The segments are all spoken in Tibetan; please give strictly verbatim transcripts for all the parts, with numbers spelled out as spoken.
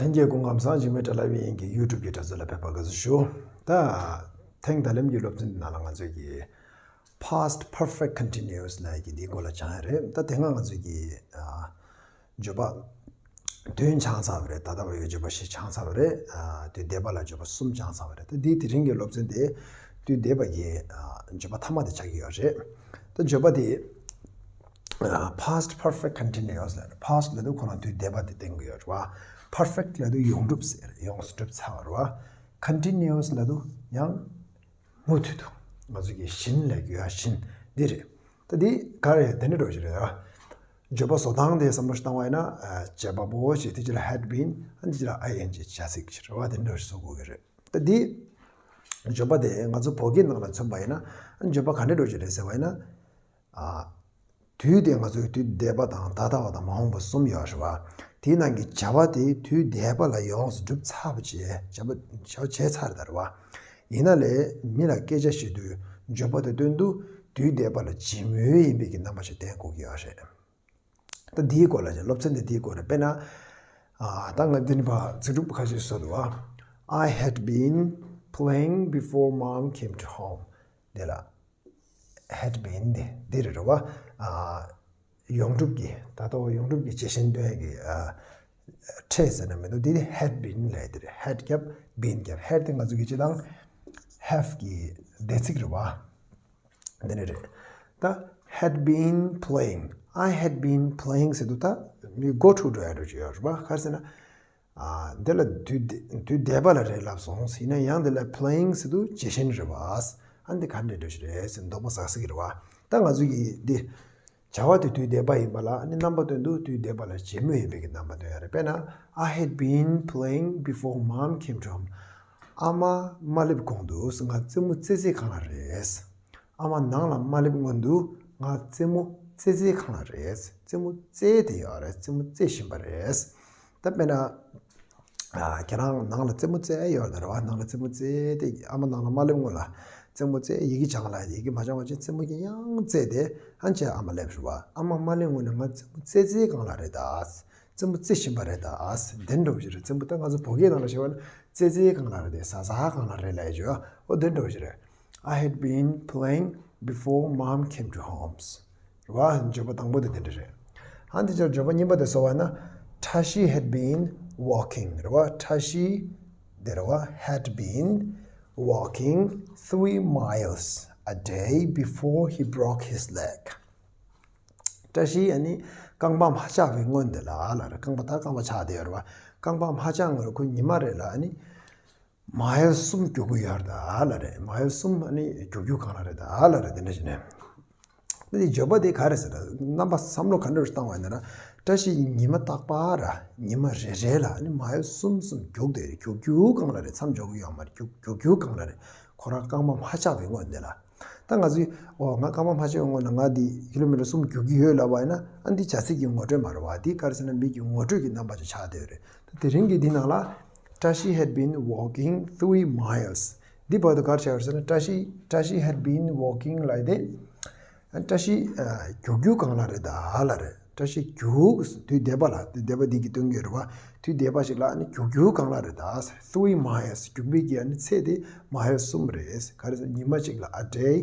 ལྷན་རྒྱས་སྐུ་ཁམས་བཟང་། འཇིགས་མེད་དྲ་ལམ་དབྱིན་གྱི་YouTube གི་དྲ་ཚོགས་ལ་ཕེབས་པར་དགའ་བསུ་ཞུ། ད་ཐེངས་ད་ལམ་གྱི་སློབ་ཚན་འདི་ནང་ལ་ང་ཚོས་ཀྱི་Past Perfect Continuous ལབ་ཀྱི་འདིའི་སྐོར་ལ་སྦྱང་ཡ་རེད། ད་དེ་སྔ་ང་ཚོས་ཀྱི་ཨ་བརྗོད་པ་བདུན་སྦྱངས་ཚར་བ་རེད། ད་ལྟ་བར་གྱི་བརྗོད་པ་བཞི་སྦྱངས་ཚར་བ་རེད། ཨ་དུས་འདས་པ་ལ་བརྗོད་པ་གསུམ་སྦྱངས་ཚར་བ་རེད། ད་འདིའི་དེ་རིང་གི་སློབ་ཚན་དེ་དུས་འདས་པ་གི་ཨ་བརྗོད་པ་མཐའ་མ་དེ་ཆགས་ཀྱི་ཡོད་རེད། ད་བརྗོད་པ་དེ་Past Perfect Continuous ལབ་རེད། Past ལབ་དུས་ཁོ་རང་དུས་འདས་པ་དེ་སྟོན་གྱི་ཡོད་རེད་བ། Perfect ལབ་དུས་ཡོངས་གྲུབ་ཟེར། ཡོངས་སུ་གྲུབ་ཚར་བ་རེད་བ། Continuous ལབ་དུས་ཡང་མུ་མཐུད་དུ། ང་ཚོ་གི་བཞིན་ལབ་དགོས་ཡ་བཞིན་འདི་རེད། ད་འདི་ག་རེ་དེ་འདྲ་འགྲོ་གི་རེད་བ། བརྗོད་པ་བཟོ་སྟངས་དེ་བསམ་བློ་ཞིག་བཏང་བ་ཡིན་ན། ཨ་བྱེད་པ་པོ་ཞིག་དེ་ཅི་ལ་had been ཨ་འདི་ཅི་ལ་ing བྱ་ཚིག་ཅིག་རེད་བ། དེ་འདྲ་ཞིག་བཟོ་དགོས་ཀྱི་རེད། ད་འདི་བརྗོད་པ་དེ་ང་ཚོ་བོད་སྐད་ནང་ལ་མཚོན་པ་ཡིན་ན། ཨ་བརྗོད་པ་ག་འདྲ་འགྲོ་གི་རེད་ཟེར་བ་ཡིན་ན། ཨ། དུས་དེ་ང་ཚོའི་དུས་འདས་པ་དང་ད་ལྟ་བ་དང་མ་འོངས་པ་གསུམ་ཡོད་རེད་བ། དེའི་ནང་གི་བྱ་བ་དེ་དུས་འདས་པ་ལ་ཡོངས་སུ་གྲུབ་ཚར་བ་བྱས། བྱ་བ་བྱ་བ་བྱས་ཚར་རེད་ད་རེད་བ། ཡིན་ན་ལས་མི་ལ་སྐད་ཆ་བཤད་དུས་བརྗོད་པ་དེ་སྟོན་དུས་དུས་འདས་པ་ལ་རྗེས་མོལ་ཡིན་པའི་གི་རྣམ་པ་ཞིག་བསྟན་དགོས་ཀྱི་ཡོད་རེད། ད་འདིའི་སྐོར་ལ་བྱས། སློབ་ཚན་དེ་འདིའི་སྐོར་རེད། དཔེར་ན། ཨ་ད་ང་འདི་ནས་ཕར་ཚིག་གྲུབ་ཁ་ཤས་བཟོ་འདུག་བ། I had been playing before mom came to home. དེ་ལ། had been དེ་འདི་རེད་རེད་བ། ཨ་ཡོངས་གྲུབ་ཀྱི། ད་ལྟ་བ་ཡོངས་གྲུབ་ཀྱི་བྱད་བཞིན་སྟོན་ཡས་ཀྱི་ཨ་trait ཟེར་ན་མི་འདུག་འདི་ནི་had been ལབ་དེ་རེད། had རྒྱབ་been རྒྱབ། had དེ་ང་ཚོ་གི་སྤྱིར་བཏང་have གི་འདས་ཚིག་རེད་བ། འདི་ནི་རེད། ད་had been playing. I had been playing ཟེར་དུས་ད་མི་མགོ་འཁྲུག་འགྲོ་ཡ་འགྲོ་གི་ཡོད་རེད་བ། ག་རེ་ཟེར་ན། ཨ་འདི་ལ་དུས་འདས་དུས་འདས་པ་ལ་རེད་ལབ་སོང་། ཡིན་ན་ཡང་འདི་ལ་playing ཟེར་དུས་བྱད་བཞིན་རེད་བ། ཨ་འདི་ག་འདྲ་འདྲ་ཞིག་རེད་ཟེར་འདོད་པ་ཟ་ཟིག་གི་རེད་བ། ད་ང་ཚོ་གི་འདི་བྱ་བ་དེ་དུས་འདས་པ་ཡིན་པ་ལ་ཨ་ནི་རྣམ་པ་སྟོན་དུས་དུས་འདས་པ་ལ་རྗེས་མོལ་ཡིན་པའི་གི་རྣམ་པ་སྟོན་ཡ་རེད། དཔེར་ན། I had been playing before mom came to home. ཨ་མ་མ་སླེབས་གོང་དུ་ང་རྩེད་མོ་རྩེ་རྩེ་གང་ལ་རེད། ཨ་མ་ནང་ལ་མ་སླེབས་སྔོན་དུ་ང་རྩེད་མོ་རྩེ་རྩེ་གང་ལ་རེད། རྩེད་མོ་རྩེ་དེ་ཡོད་རེད། རྩེད་མོ་རྩེ་བཞིན་པ་རེད། ད་དཔེར་ན། ཨ་ཁྱེད་རང་ནང་ལ་རྩེད་མོ་རྩེ་ཡོད་རེད་བ། ནང་ལ་རྩེད་མོ་རྩེ་དེ་ཨ་མ་ནང་ལ་མ་སླེབས་སྔོན་ལ་རྩེད་མོ་རྩེ། ཡི་གེ་སྦྱང་ལ་ཡི་གེ་མ་སྦྱང་བ་ཅན་རྩེད་མོ་གི་ཡང་རྩེ་དེ་ཨ་ཅེ་ཨ་མ་སླེབས་རེད་བ། ཨ་མ་མ་སླེབས་སྔོན་ལ་ང་རྩེད་མོ་རྩེ་རྩེ་གང་ལ་རེད་ད། རྩེད་མོ་རྩེ་བཞིན་པ་རེད་ད། དེ་འདྲ་བོ་ཞིག་རེད། རྩེད་མོ་ད་ང་ཚོ་བོད་སྐད་ནང་ལ་བཤད་པ་ན་རྩེ་རྩེ་གང་ལ་རེད་དེ་ཟ་ཟ་གང་ལ་རེད་ལབ་ཡ་ཅིག་ཡོད། འོ་དེ་འདྲ་བོ་ཞིག་རེད། I had been playing before mom came to home. རེད་བ། བརྗོད་པ་དང་པོ་དེ་དེ་འདྲ་རེད། ཨ་འདི་ཅར་བརྗོད་པ་གཉིས་པ་དེ་བཟོ་བ་ན། Tashi had been walking རེད་བ། Tashi དེ་རེད་བ། had been walking three miles a day before he broke his leg. བཀྲ་ཤིས་ཨ་ནི་རྐང་པ་མ་ཆག་པའི་སྔོན་དེ་ལ་ལ་རེད། རྐང་པ་ད་རྐང་པ་ཆག་བསྡད་ཡོད་རེད་བ། རྐང་པ་མ་ཆག་སྔོན་ལ་ཁོ་ཉི་མ་རེ་ལ་ཨ་ནི་མའིལ་གསུམ་རྒྱུག་གི་ཡོད་རེད་ད་ལ་རེད། མའིལ་གསུམ་ཨ་ནི་རྒྱུག་རྒྱུག་གང་ལ་རེད་ད་ལ་རེད། དེ་འདྲ་བྱས་ནས། ད་འདི་བརྗོད་པ་དེ་ག་རེ་ཟེར་ན། རྣམ་པ་བསམ་བློ་ག་འདྲ་ཞིག་བཏང་བ་ཡིན་ན། བཀྲ་ཤིས་ཉི་མ་རྟག་པར་ཉི་མ་རེ་རེ་ལ་ཨ་ནི་མའིལ་གསུམ་གསུམ་རྒྱུག་བསྡད་རེད། རྒྱུག་རྒྱུག་གང་ལ་རེད། མཚམས་འཇོག་གི་ཡོད་མ་རེད། རྒྱུག་རྒྱུག་རྒྱུག་གང་ལ་རེད། ཁོ་རང་རྐང་པ་མ་ཆག་པའི་སྔོན་དེ་ལ། ད་ང་ཚོས་འོ་ང་རྐང་པ་མ་ཆག་པའི་སྔོན་ལ་ང་འདི་ཀི་ལོ་མི་ཊར་གསུམ་རྒྱུག་གི་ཡོད་ལབ་པ་ཡིན་ན། ཨ་འདི་བྱ་ཚིག་གི་ངོ་སྤྲོད་མ་རེད་བ། འདི་ག་རེ་ཟེར་ན་མི་གི་ངོ་སྤྲོད་ཀྱི་རྣམ་པ་ཅིག་ཆགས་བསྡད་ཡོད་རེད། ད་དེ་རིང་གི་འདི་ནང་ལ། Tashi had been walking three miles. འདི་བར་དུ་ག་རེ་བྱས་ཡོད་ཟེར་ན། བཀྲ་ཤིས་བཀྲ་ཤིས་had been walking ལབ་དེ། བཀྲ་ཤིས་ཨ་རྒྱུག་རྒྱུག་གང་ལ་རེད་ད་ལ་རེད། བཀྲ་ཤིས་རྒྱུག་དུས་འདས་པ་ལ། དུས་འདས་པ་འདི་གི་སྟོན་གྱི་རེད་བ། དུས་འདས་པ་ཞིག་ལ་ཨ་ནི་རྒྱུག་རྒྱུག་གང་ལ་རེད་ད། three miles རྒྱུག་པའི་གི་ཨ་ནི་ཚད་དེ་མའིལ་གསུམ་རེད། ག་རེ་ཟེར། ཉི་མ་གཅིག་ལ། a day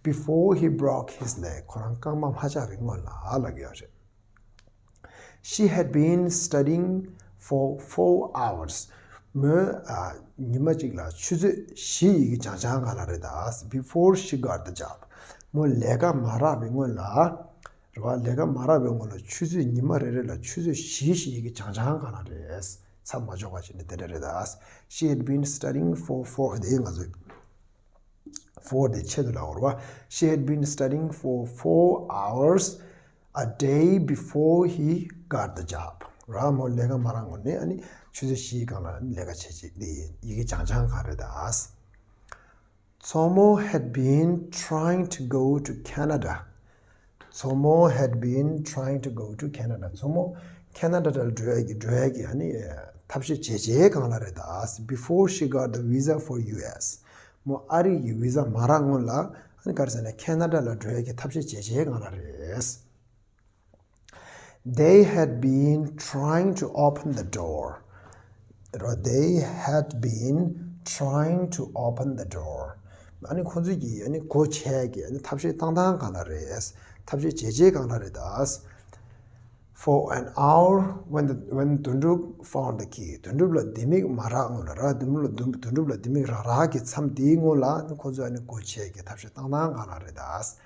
before he broke his leg. ཁོ་རང་རྐང་པ་མ་ཆག་པའི་སྔོན་ལ་ལབ་ཀྱི་ཡོད་རེད། She had been studying for four hours. མོས་ཨ་ཉི་མ་གཅིག་ལ་ཆུ་ཚོད་བཞི་ཡི་གེ་སྦྱང་སྦྱང་གང་ལ་རེད་ད། before she got the job. མོ་ལས་ཀ་མ་རག་པའི་སྔོན་ལ། རེད་བ། ལས་ཀ་མ་རག་པའི་སྔོན་ལ་ཆུ་ཚོད་ཉི་མ་རེ་རེ་ལ་ཆུ་ཚོད་བཞི་བཞི་ཡི་གེ་སྦྱང་སྦྱང་གང་ལ་རེད། མཚམས་མ་འཇོག་པ་བྱས་ནས་དེ་འདྲ་རེད་ད། She had been studying for four དེ་ང་ཚོས་four དེ་ཆེད་དུ་ལབ་པ་རེད་བ། She had been studying for four hours a day before he got the job. ར་མོ་ལས་ཀ་མ་རག་སྔོན་ནས་ཨ་ནི་ཆུ་ཚོད་བཞིའི་སྒང་ལ་ལས་ཀ་བྱེད་ཅིག་དེ་ཡི་གེ་སྦྱང་སྦྱང་གང་རེད་ད། མཚོ་མོ་had been trying to go to Canada. མཚོ་མོ་had been trying to go to Canada. མཚོ་མོ་ཁེ་ན་ཌ་ལ་འགྲོ་ཡ་གི་འགྲོ་ཡ་གི་ཨ་ནི་ཐབས་ཤེས་བྱས་བྱས་གང་ལ་རེད་ད། Before she got the visa for U S. མོ་ཨ་རི་གི་བི་ཟ་མ་རག་སྔོན་ལ་ཨ་ནི་ག་རེ་ཟེར་ན་ཁེ་ན་ཌ་ལ་འགྲོ་ཡ་གི་ཐབས་ཤེས་བྱས་བྱས་གང་ལ་རེད། They had been trying to open the door. རོ། They had been trying to open the door. ཨ་ནི་ཁོ་ཚོས་ཀྱིས་ཨ་ནི་སྒོ་ཕྱེ་གི་ཨ་ནི་ཐབས་ཤེས་བཏང་སྟངས་གང་ལ་རེད། ཐབས་ཤེས་བྱས་རྗེས་གང་ལ་རེད་ད། For an hour, when the, when དོན་གྲུབ found the key. དོན་གྲུབ་ལ་ལྡེ་མིག་མ་རག་སྔོན་ལ་ར། དོན་གྲུབ་ལ་དོན་དོན་གྲུབ་ལ་ལྡེ་མིག་རག་རག་གི་མཚམས་དེའི་སྔོན་ལ་ཁོ་ཚོས་ཨ་ནི་སྒོ་ཕྱེ་གི་ཐབས་ཤེས་བཏང་སྟངས་གང་ལ་རེད་ད།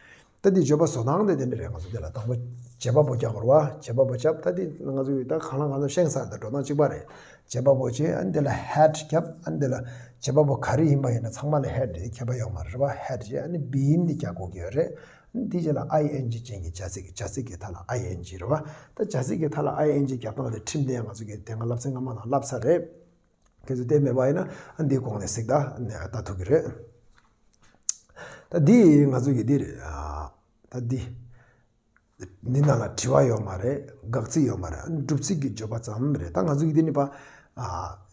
ད་འདི་བརྗོད་པ་བཟོ་སྟངས་དེ་དེ་འདྲ་རེད། ང་ཚོ་འདི་ལ་དང་པོ་བྱེད་པ་པོ་རྒྱག་དགོས་རེད་བ། བྱེད་པ་པོ་རྒྱབ། ད་འདི་ང་ཚོ་ཡིས་ད་གང་ལ་གང་འཚམ་ཤེས་ཚར། ད་འགྲོ་སྟངས་གཅིག་པ་རེད། བྱེད་པ་པོ་བྱས། ཨ་ནི་འདི་ལ་had རྒྱབ། ཨ་ནི་འདི་ལ་བྱེད་པ་པོ་ག་རེ་ཡིན་པ་ཡིན་ན་ཚང་མ་ལ་had རེད། ཁྱད་པར་ཡོད་མ་རེད་བ། had བྱས། ཨ་ནི་been འདི་རྒྱག་དགོས་ཀྱི་ཡོད་རེད། ཨ་ནི་འདི་རྗེས་ལ་ing ཅན་གྱི་བྱ་ཚིག་བྱ་ཚིག་གི་མཐའ་ལ་ing རེད་བ། ད་བྱ་ཚིག་གི་མཐའ་ལ་ing རྒྱབ་སྟངས་དེ་ཁྲིམས་དེ་ང་ཚོ་གི་དེ་སྔ་བསླབ་ཚན་སྔ་མ་ནང་བསླབ་ཚར་རེད། ཁྱེད་ཚོ་བལྟས་མེད་པ་ཡིན་ན་ཨ་འདིའི་གོང་ནས་གཟིགས་ད་ནས་ལྟ་ཐུབ་ཀྱི་རེད། ད་འདི་ང་ཚོ་གི་འདི་རེད། ཨ་ད་འདི་འདི་ནང་ལ་དྲི་བ་ཡོད་མ་རེད། དགག་ཚིག་ཡོད་མ་རེད། ཨ་ནི་སྒྲུབ་ཚིག་གི་བརྗོད་པ་ཙམ་རེད། ད་ང་ཚོ་གི་འདི་ནི་པ་ཨ་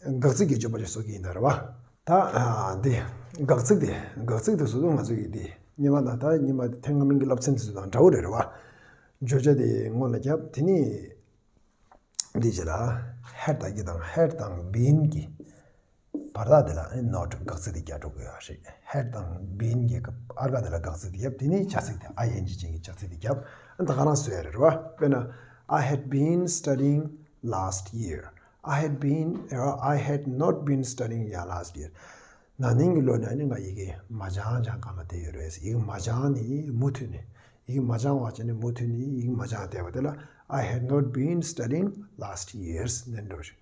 དགག་ཚིག་གི་བརྗོད་པ་ཅིག་བཟོ་གི་ཡིན་ད་རེད་བ། ད་ཨ་འདི་དགག་ཚིག་དེ་དགག་ཚིག་དེ་བཟོ་དུས་ང་ཚོ་གི་འདི་སྔོན་མ་དང་ད་སྔོན་མ་དེ་ཐེངས་སྔ་མིན་གྱི་བསླབ་ཚན་དེ་ཚོ་དང་འདྲ་བོ་རེད་རེད་བ། བརྗོད་བྱ་དེ་སྔོན་ལ་བརྒྱབ། དེ་ནི་འདི་རྗེས་ལ་had དང་གི་དང་had དང་been གི་བར་ཐག་དེ་ལ་not དགག་ཚིག་དེ་རྒྱག་འགྲོ་དགོས་ཡོད་རེད། had དང་been གི་སྐབས་ཨར་ཀ་དེ་ལ་དགག་ཚིག་དེ་བརྒྱབ། དེ་ནི་བྱ་ཚིག་དེ་ing ཅན་གྱི་བྱ་ཚིག་དེ་བརྒྱབ། ཨ་ད་ག་རང་བཟོས་ཡ་རེད་རེད་བ། དཔེར་ན། I had been studying last year. I had been, uh, I had not been studying, yeah, last year. ན་ནིང་གི་ལོ་ནས་ནི་ང་ཡི་གེ་མ་སྦྱང་སྦྱང་གང་ལ་བསྡད་ཡོད་རེད། ཡི་གེ་མ་སྦྱང་ནི་མུ་མཐུད་ནས། ཡི་གེ་མ་སྦྱང་བ་བྱས་ནས་མུ་མཐུད་ནས་ཡི་གེ་མ་སྦྱང་བསྡད་པ་དེ་ལ། I had not been studying last year's ནས་འགྲོ་ཞིག་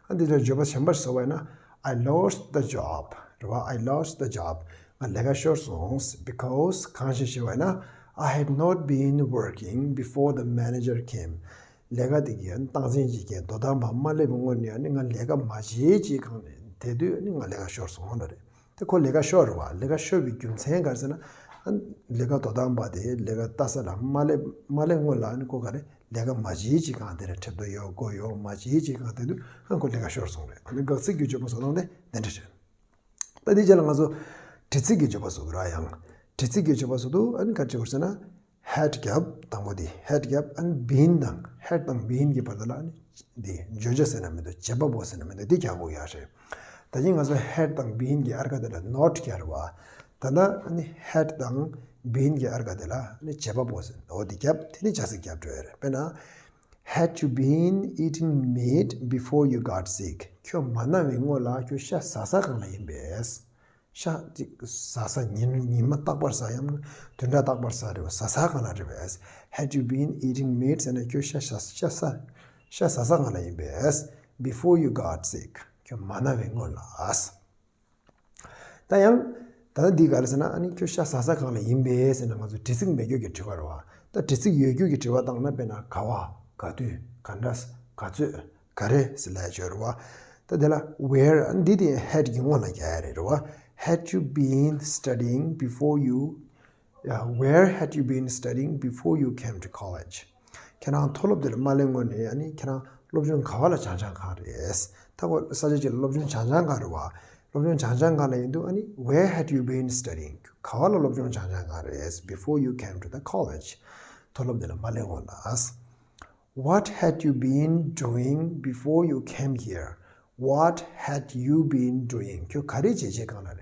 ཨ་འདི་ལ་བརྗོད་པ་གཞན་པ་བཟོ་བ་ཡིན་ན། I lost the job རེད་བ། I lost the job. ང་ལས་ཀ་ཤོར་སོང་། Because གང་ཞིག་ཞེས་པ་ཡིན་ན། I had not been working before the manager came. ལས་ཀ་དེ་གི་སྟངས་འཛིན་བྱེད་མཁན་དོ་དམ་པ་མ་སླེབས་སྔོན་ནས་ནི་ང་ལས་ཀ་མ་བྱེད་ཅེས་གང་ནས་དེ་དུས་ནི་ང་ལས་ཀ་ཤོར་སོང་ལ་རེད། དེ་ཁོ་ལས་ཀ་ཤོར་རེད་བ། ལས་ཀ་ཤོར་བའི་རྒྱུ་མཚན་ག་རེ་ཟེར་ན། ཨ་ལས་ཀ་དོ་དམ་པ་དེ་ལས་ཀ་ལྟ་ས་ལ་མ་སླེབས་མ་སླེབས་སྔོན་ལ་ནི་ཁོ་ག་རེ་ལས་ཀ་མ་བྱེད་ཅེས་གང་དེ་རེད། ཁྲེབ་ཏོ་ཡོད་སྒོ་ཡོད་མ་བྱེད་ཅེས་གང་དེ་དུས་ཨ་ཁོ་ལས་ཀ་ཤོར་སོང་རེད། ཨ་ནི་དགག་ཚིག་གི་བརྗོད་པ་བཟོ་སྟངས་དེ་དེ་འདྲ་རེད། ད་འདི་རྗེས་ལ་ང་ཚོ་དྲི་ཚིག་གི་བརྗོད་པ་བཟོ་དགོས་ར། ཡང་དྲི་ཚིག་གི་བརྗོད་པ་བཟོ་དུས་ཨ་ནི་ག་རེ་བྱེད་དགོས་ཟེར་ན། had རྒྱབ། དང་པོ་འདི་had རྒྱབ། ཨ་ནི་been དང་had དང་been གྱི་བར་དུ་ལ་ཨ་ནི་འདི་བརྗོད་བྱ་ཟེར་ན་མི་འདུག་བྱེད་པ་པོ་ཟེར་ན་མི་འདུག་འདི་རྒྱག་དགོས་ཡ་རེད། ད་གིན་ང་ཚོ་had དང་been གྱི་ཨར་ཀ་དེ་ལ་not རྒྱག་རེད་བ། ད་ལྟ་ཨ་ནི་had དང་been གྱི་ཨར་ཀ་དེ་ལ་ཨ་ནི་བྱེད་པ་པོ་ཟེར་འོ་འདི་རྒྱབ། དེ་ནི་བྱ་ཚིག་རྒྱབ་འགྲོ་ཡ་རེད། དཔེར་ན། Had you been eating meat before you got sick? ཁྱོད་མ་ན་བའི་སྔོན་ལ་ཁྱོད་ཤ་ཟ་ས་གང་ལ་ཡིན་པས། ཤ་ཅིག་ཟ་ས་ཉིན་ཉི་མ་རྟག་པར་ཟ་ཡམ་བདུན་ཕྲག་རྟག་པར་ཟ་རེད་བ། ཟ་ས་གང་ལ་རེད་པས། Had you been eating meat ཟེར་ན་ཁྱོད་ཤ་ཤ་ཤ་ཟ་ཤ་ཟ་ས་གང་ལ་ཡིན་པས། Before you got sick. ཁྱོད་མ་ན་བའི་སྔོན་ལ། ད་ཡང་། ད་ལྟ་འདི་ག་རེ་ཟེར་ན། ཨ་ནི་ཁྱོད་ཤ་ཟ་ས་གང་ལ་ཡིན་པས་ཟེར་ན་ང་ཚོ་དྲི་ཚིག་མེད་རྒྱུ་གི་དྲི་བ་རེད་བ། ད་དྲི་ཚིག་ཡོད་རྒྱུ་གི་དྲི་བ་བཏང་ན། དཔེར་ན་ག་བ། ག་དུས། ག་འདྲ། ག་ཚོད། ག་རེ་ཟེར་ལབ་ཡ་ཅིག་ཡོད་རེད་བ། ད་དེ་ལ་where ཨ་ནི་འདི་དེ་had གི་སྔོན་ལ་རྒྱག་ཡ་རེད་རེད་བ། Had you been studying before you Yeah, where had you been studying before you came to college? ཁྱེད་རང་མཐོ་སློབ་དེ་ལ་མ་སླེབས་སྔོན་ནས་ཨ་ནི་ཁྱེད་རང་སློབ་སྦྱོང་ག་བ་ལ་སྦྱང་སྦྱང་གང་རེད། ད་ཁོ་ས་ཆ་གཅིག་ལ་སློབ་སྦྱོང་སྦྱང་སྦྱང་གང་རེད་བ། སློབ་སྦྱོང་སྦྱང་སྦྱང་གང་ལ་ཡིན་དུས་ཨ་ནི་where had you been studying? ག་བ་ལ་སློབ་སྦྱོང་སྦྱང་སྦྱང་གང་རེད། Before you came to the college. མཐོ་སློབ་དེ་ལ་མ་སླེབས་སྔོན་ལ། What had you been doing before you came here? What had you been doing? ཁྱོད་ག་རེ་བྱས་བྱས་གང་ལ་རེད།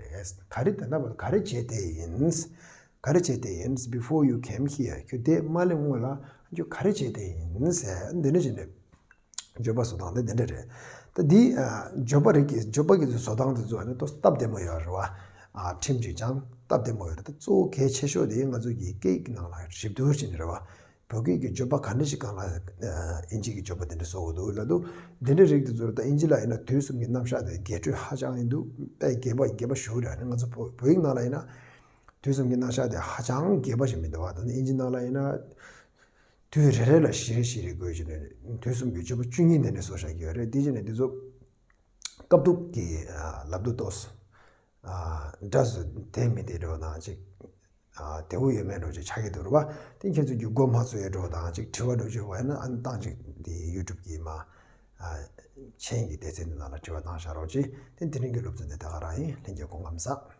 ག་རེ་ད་ལྟ་བར་ག་རེ་བྱས་བསྡད་ཡིན། ག་རེ་བྱས་བསྡད་ཡིན། Before you came here. ཁྱོད་འདིར་མ་སླེབས་སྔོན་ལ་ཁྱོད་ག་རེ་བྱས་བསྡད་ཡིན་ཟེར། འདི་འདྲ་བྱས་ནས་བརྗོད་པ་བཟོ་སྟངས་དེ་འདི་འདྲ་རེད། ད་འདི་ཨ་བརྗོད་པ་རིགས་ཀྱི་བརྗོད་པ་གི་བཟོ་སྟངས་དེ་ཚོ་ཨ་ནི་ཏོག་སྟབས་བདེ་མོ་ཡོད་རེད་བ། ཨ་ཁྲིམས་ཅིག་སྦྱང་སྟབས་བདེ་མོ་ཡོད་རེད། ད་གཙོ་བོ་གལ་ཆེ་ཤོས་དེ་ང་ཚོ་གི་སྐད་ཡིག་ནང་ལ་རིག་སྟོབས་ཅིག་ནི་རེད་བ། བོད་སྐད་ཀྱི་བརྗོད་པ་ག་འདྲ་ཞིག་གང་ལ་ཨིན་ཇི་གི་བརྗོད་པ་དེ་འདྲ་བཟོ་དགོས་འདུག་ལབ་འདུག་འདི་འདྲའི་རིགས་དེ་ཚོར་ད་ཨིན་ཇི་ལ་ཡིན་ན་དུས་གསུམ་གྱི་རྣམ་གཞག་དེ་རྒྱས་སྤྲོས་ཧ་ཅང་ཡིན་འདུག་དཔེ་རྒྱས་པ་རྒྱས་པ་ཞུ་ར་ནི། ང་ཚོ་བོད་བོད་ཡིག་ནང་ལ་ཡིན་ན་དུས་གསུམ་གྱི་རྣམ་གཞག་དེ་ཧ་ཅང་རྒྱས་པ་ཞིག་མི་འདུག་བ། ད་ནི་ཨིན་ཇི་ནང་ལ་ཡིན་ན་དུས་རེ་རེ་ལ་བཞི་རེ་བཞི་རེ་དགོས་ཀྱི་རེད། དུས་གསུམ་གྱི་བརྗོད་པ་བཅུ་གཉིས་དེ་འདྲ་བཟོ་བཞག་གི་ཡོད་རེད། དེ་བྱས་ནས་འདི་ཚོ་སྐབས་ཐུག་གི་ལབ་འདུག་ཏོ། འདྲ་བཟོ་དེ་མི་དེ་འགྲོ་དང་ཅིག་དེ་བོ་ཡོད་མེད་འགྲོ་ཅིག་ཆགས་ཀྱི་འདུག་རེད་བ། དེ་ཁྱེད་ཚོ་གི་མགོ་མ་ཚོས་འགྲོ་དང་ཅིག་དྲི་བ་འགྲོ་ཅིག་བ་ཡིན་ན་ཨ་ནི་བཏང་ཅིག་དེ་ཡུ་ཊུབ་གི་མ་མཆན་གྱི་སྡེ་ཚན་དེ་ནང་ལ་དྲི་བ་བཏང་བཞག་རོགས་གྱིས། དེ་དེ་རིང་གི་སློབ་ཚན་དེ་ད་ག་རང་ཡིན། ལྷན་རྒྱས་སྐུ་ཁམས་བཟང་།